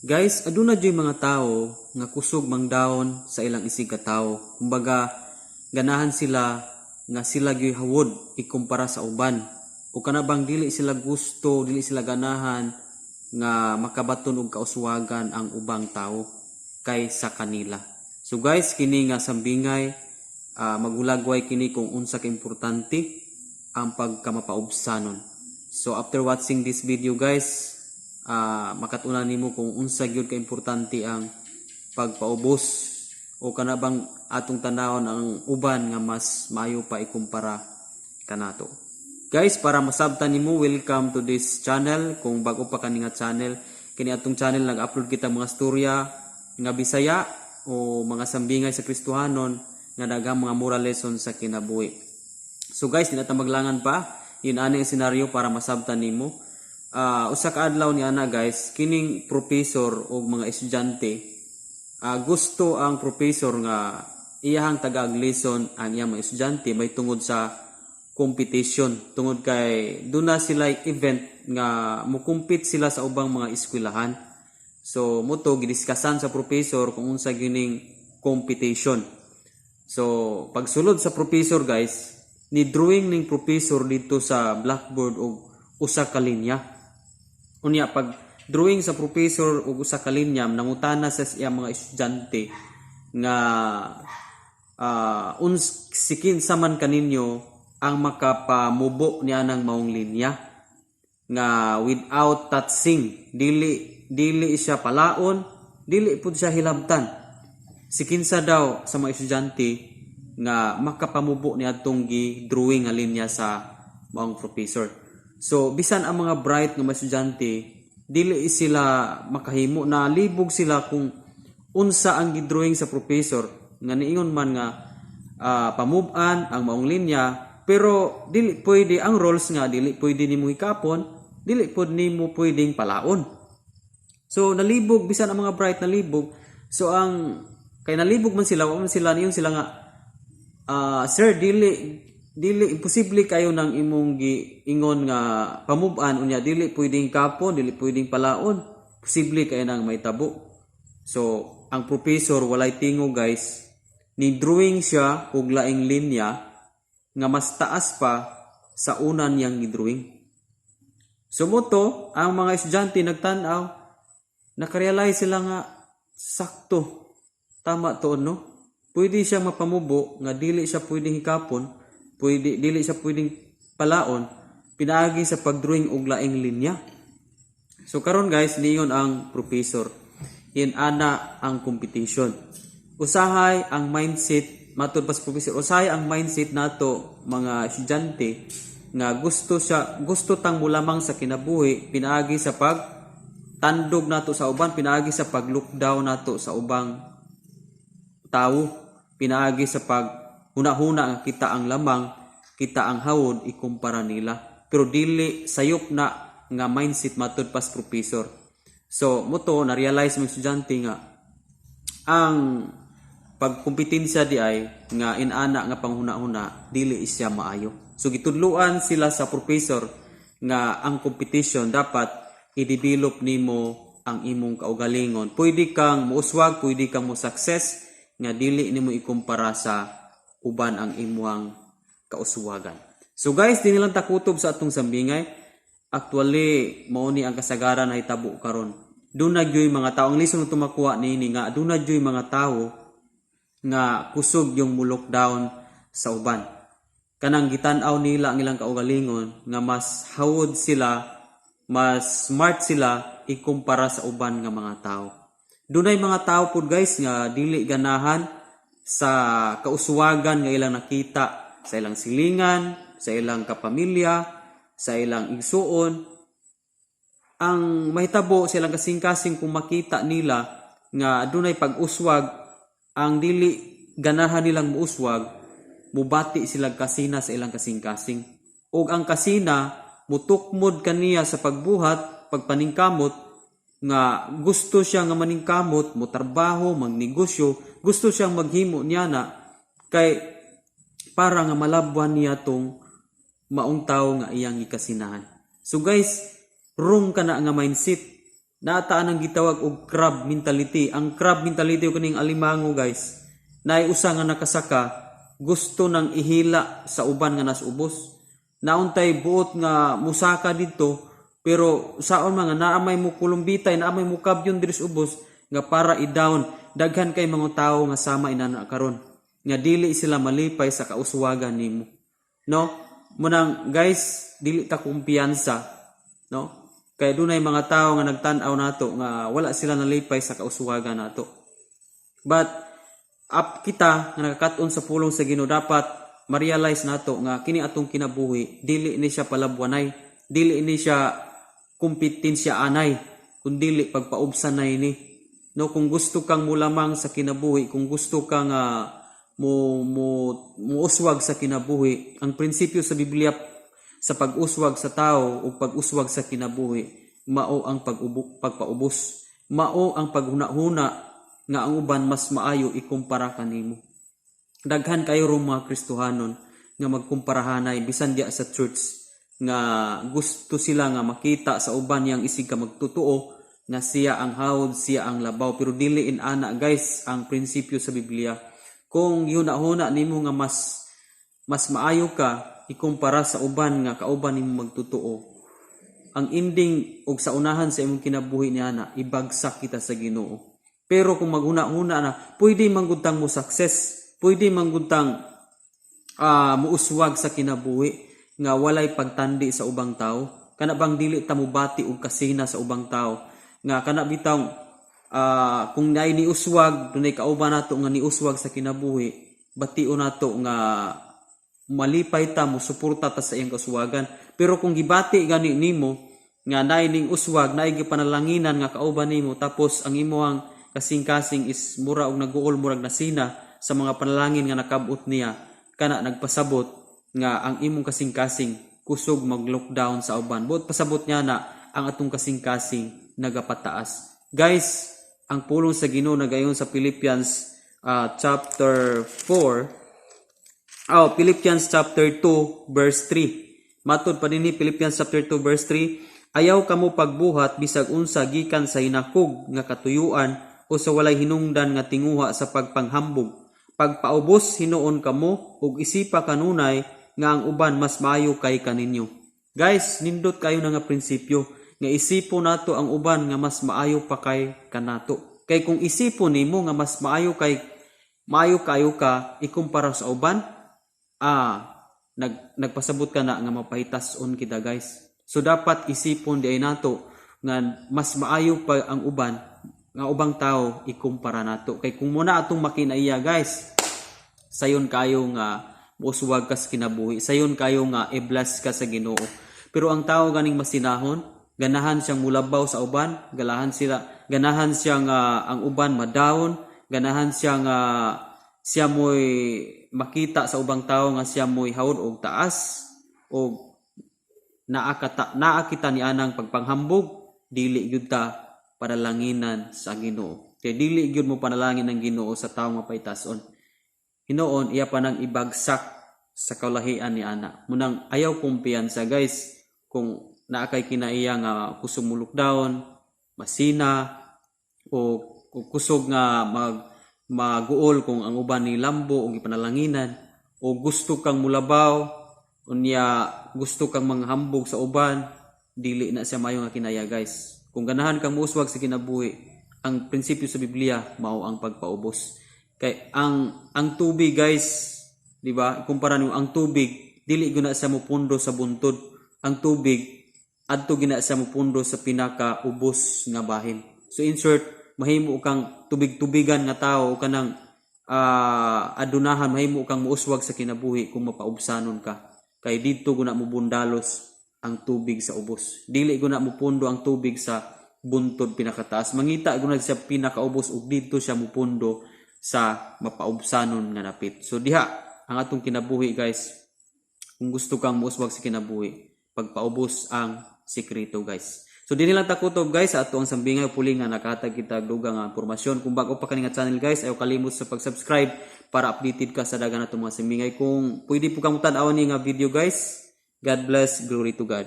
Guys, aduna juy mga tawo nga kusog mang-down sa ilang isig ka tawo. Kumbaga, ganahan sila nga sila gyuy hawod ikumpara sa uban. O kana bang dili sila gusto, dili sila ganahan nga makabaton og kauswagan ang ubang tawo kaysa kanila. So guys, kini nga sambingay maghulagway kini kung unsa ka importante ang pagkamapaubsanon. So after watching this video, guys, makatunan nimo kung unsa gyud ka importante ang pagpaubos o kana bang atong tanawon ang uban nga mas maayo pa ikumpara kanato. Guys, para masabtan nimo, welcome to this channel. Kung bago pa kani nga channel, kini atong channel, nag-upload kita mga storya nga Bisaya o mga sambingay sa Kristohanon nga daghang mga moral lessons sa kinabuhi. So guys, di na ta maglangan pa. Yun ani ang senaryo para masabtan nimo. Usa ka adlaw ni ana, guys, kining professor o mga estudyante, gusto ang professor nga iyahang tagaag lesson ang iyang mga estudyante may tungod sa competition, tungod kay duna sila event nga mukumpit sila sa ubang mga eskwelahan. So mao to gidiskusan sa professor kung unsa gining competition. So pagsulod sa professor, guys, ni drawing ning professor dito sa blackboard og usa ka linya. Unya pag drawing sa professor og usa ka linya, nangutana sa iya mga estudyante nga uns si kinsa man kaninyo ang makapamubo niya ng maong linya nga without touching, dili dili siya palaon, dili pud siya hilabtan. Si kinsa daw sa mga estudyante nga makapamubo ni adtong gi drawing nga linya sa maong professor. So bisan ang mga bright nga mga estudyante, dili sila makahimo, na libog sila kung unsa ang gi-drawing sa professor nga niingon man nga pamuban ang maong linya, pero dili pwede ang rules nga dili pwede nimo hikapon, dili pud nimo pwedeng palaon. So nalibog bisan ang mga bright, nalibog. So ang kay nalibog man sila, wa man sila niyon sila nga, "Sir, dili dili imposible kayo nang imong giingon nga pamuban unya dili pwedeng kapon, dili pwedeng palaon. Posible kayo nang mahitabo." So ang professor walay tingog, guys, ni drawing siya og laing linya nga mas taas pa sa una niyang gi-drawing. So mao to ang mga estudyante nagtan-aw, nakarealize sila nga sakto, tama to, no? Pwede siyang mapamubo nga dili siya pwedeng hikapon, pwede dili siya pwedeng palaon pinaagi sa pagdrawing og laing linya. So karon, guys, niingon ang professor, yin ana ang competition. Usahay ang mindset, matud pa sa professor, usahay ang mindset nato mga estudyante nga gusto tang mulamang sa kinabuhi pinaagi sa pag tandog nato sa uban, pinaagi sa pag look down nato sa ubang tawo, pinaagi sa pag huna-huna nga kita ang lamang, kita ang hawod ikumpara nila. Pero dili sayop na nga mindset matud pas professor. So mao to na-realize mga estudyante nga ang pagkompetensya di ay nga inana nga panghuna-huna dili siya maayo. So gitudluan sila sa professor nga ang competition dapat i-develop nimo ang imong kaugalingon. Pwede kang muuswag, pwede kang mo success nga dili nimo ikumpara sa uban ang imuang kauswagan. So guys, di nilang takutob sa atong sambingay. Actually, mao ni ang kasagaran na hitabo karon. Duna gyuy mga tao, ang lesson nga makuha niini nga duna gyuy mga tawo nga kusog yung mo-lockdown sa uban. Kanang gitan-aw nila ang ilang kaugalingon nga mas hawod sila, mas smart sila ikumpara sa uban nga mga tao. Dunay mga tao pud, guys, nga dili ganahan sa kauswagan nga ilang nakita sa ilang silingan, sa ilang kapamilya, sa ilang igsuon. Ang mahitabo sa ilang kasing-kasing, kung makita nila nga dunay pag-uswag, ang dili ganahan nilang muuswag, mubati sila kasina sa ilang kasing-kasing. Og ang kasina mutukmod kaniya sa pagbuhat, pagpaningkamot, nga gusto siya nga maningkamot, motrabaho, magnegosyo, gusto siyang maghimo niya na kay para nga malabwan niya tong maong tawo nga iyang gikasinahan. So guys, wrong kana nga mindset. Naa ta anang gitawag og crab mentality. Ang crab mentality o kaning alimango, guys. Naay usa nga nakasaka, gusto nang ihila sa uban nga nas ubos. Nauntay buot nga musaka dito, pero saon mga naa may mo kulumbitay, naa may mo kabyon diri sa ubos nga para i-down. Daghan kay mga tawo nga sama inana karon nga dili sila malipay sa kauswagan nimo, no? Munang, guys, dili ta kumpiyansa, no? Kay dunay mga tawo nga nagtan-aw nato nga wala sila nalipay sa kauswagan nato. But up kita nga nakakat-on sa pulong sa Ginoo, dapat ma-realize nato nga kini atong kinabuhi, dili ni siya palabwanay, dili ni siya kompetensya anay, kundili pagpaubsanay ni, no? Kung gusto kang mulamang sa kinabuhi, kung gusto kang mo mo muuswag sa kinabuhi, ang prinsipyo sa Biblia sa pag-uswag sa tao o pag-uswag sa kinabuhi mao ang pagpaubos, mao ang paghuna-huna nga ang uban mas maayo ikumpara kanimo. Daghan kayo rong mga Kristohanon nga magkumparahanay bisan diya sa church, nga gusto sila nga makita sa uban yang isig ka magtotoo nga siya ang hawod, siya ang labaw. Pero dili in ana, guys, ang prinsipyo sa Biblia. Kung gihuna-huna nimo nga mas mas maayo ka ikumpara sa uban nga kauban nimo magtotoo, ang ending og sa unahan sa imong kinabuhi niya na ibagsak kita sa Ginoo. Pero kung maghuna-huna na, pwede manggutang mo success, pwede manggutang muuswag sa kinabuhi nga walay pagtandi sa ubang tao. Kana bang dili ta mobati og kasina sa ubang tao nga kana bitaw kung naay niuswag, dunay kauban nato nga niuswag sa kinabuhi, bation nato nga malipay ta, mo suporta ta sa iyang kauswagan. Pero kung gibati gani nimo nga naay ning uswag, naay gipanalanginan nga kauban nimo, tapos ang imong kasing-kasing is mura og naguol, murag nasina sa mga panalangin nga nakabot niya, kana nagpasabot nga ang imong kasing-kasing kusog mag-lockdown sa uban. Buot pasabot niya na ang atong kasing-kasing nagapataas. Guys, ang pulong sa Ginoo nagayon sa Philippians chapter 4. Oh, Philippians chapter 2 verse 3. Matod pa dinhi, Philippians chapter 2 verse 3, "Ayaw kamo pagbuhat bisag unsa gikan sa hinakog nga katuyuan o sa walay hinungdan nga tinguha sa pagpanghambog. Pagpaubos hinuon kamo ug isipa kanunay nga ang uban mas maayo kay kaninyo." Guys, nindot kayo na nga prinsipyo nga isipo nato ang uban nga mas maayo pa kay kanato. Kay kung isipo nimo nga mas maayo kay maayo kayo ka ikumpara sa uban, nagpasabot ka na nga mapahitason kita, guys. So dapat isipon di ay nato nga mas maayo pa ang uban nga ubang tao ikumpara nato. Kay kung muna atong makinaiya, guys, sayon kayo nga muuswag ka sa kinabuhi, sayon kayo nga i-bless ka sa Ginoo. Pero ang tao ganing masinahon, ganahan siyang mulabaw sa uban, ganahan siya nga ang uban ma-down, ganahan siya nga siya mo'y makita sa ubang tao nga siya mo'y hawod og taas o naa kita ni anang pagpanghambog, dili gyud ta panalanginan sa Ginoo. Kay dili gyud mo panalangin ang Ginoo sa tawo nga paitason. Hinuon iya pa nang ibagsak sa kalahian ni ana. Munang ayaw kumpiyansa, guys, kung naa kay kinaiya nga kusog mo lockdown, masina o kusog nga maguol kung ang uban ni lambo o gipanalanginan o gusto kang mulabaw unya gusto kang manghambog sa uban, dili na siya mayo nga kinaya, guys. Kung ganahan kang muuswag sa kinabuhi, ang prinsipyo sa Biblia mao ang pagpaubos. Kay ang tubig, guys, di ba, kumpara nimo ang tubig, dili gyud na siya mopundo sa buntod. Ang tubig, adto gina siya mopundo sa pinakaubos nga bahin. So in short, mahimo kang tubig-tubigan nga tao o kanang adunahan, mahimo kang muuswag sa kinabuhi kung mapaubsanon ka. Kay didto guna mo bundalos ang tubig sa ubos. Dili guna mo pundo ang tubig sa buntod pinakataas. Mangita guna siya pinakaubos ug didto siya mupundo sa mapaubsanon nga napit. So diha ang atong kinabuhi, guys, kung gusto kang muuswag sa kinabuhi, pagpaubos ang sekreto, guys. So dinhi lang takutob, guys, sa ato ang sambingay puli nga nakahatag kita og dugang nga impormasyon. Kung bago pa kani nga channel, guys, ayaw kalimot sa pag-subscribe para updated ka sa dagan nato mga sambingay. Kung pwede po kang tan-awon ni nga video, guys. God bless, glory to God.